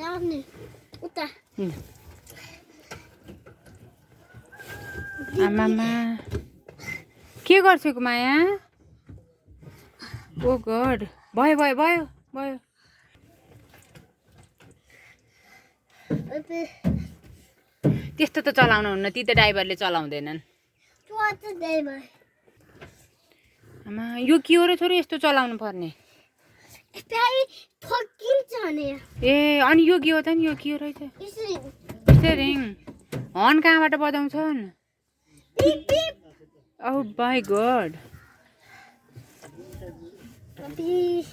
राख्ने उता आमामा के गर्छौ माया ओ गड भयो भयो भयो भयो त्यस्तो त चलाउनु हुन्न ती त ड्राइभरले चलाउँदैनन् आमा यो के हो र छोरी यस्तो चलाउनु पर्ने ए अनि यो के हो त नि यो के हो रहेछ स्टेरिङ हर्न कहाँबाट बजाउँछन् Oh my god. Papi.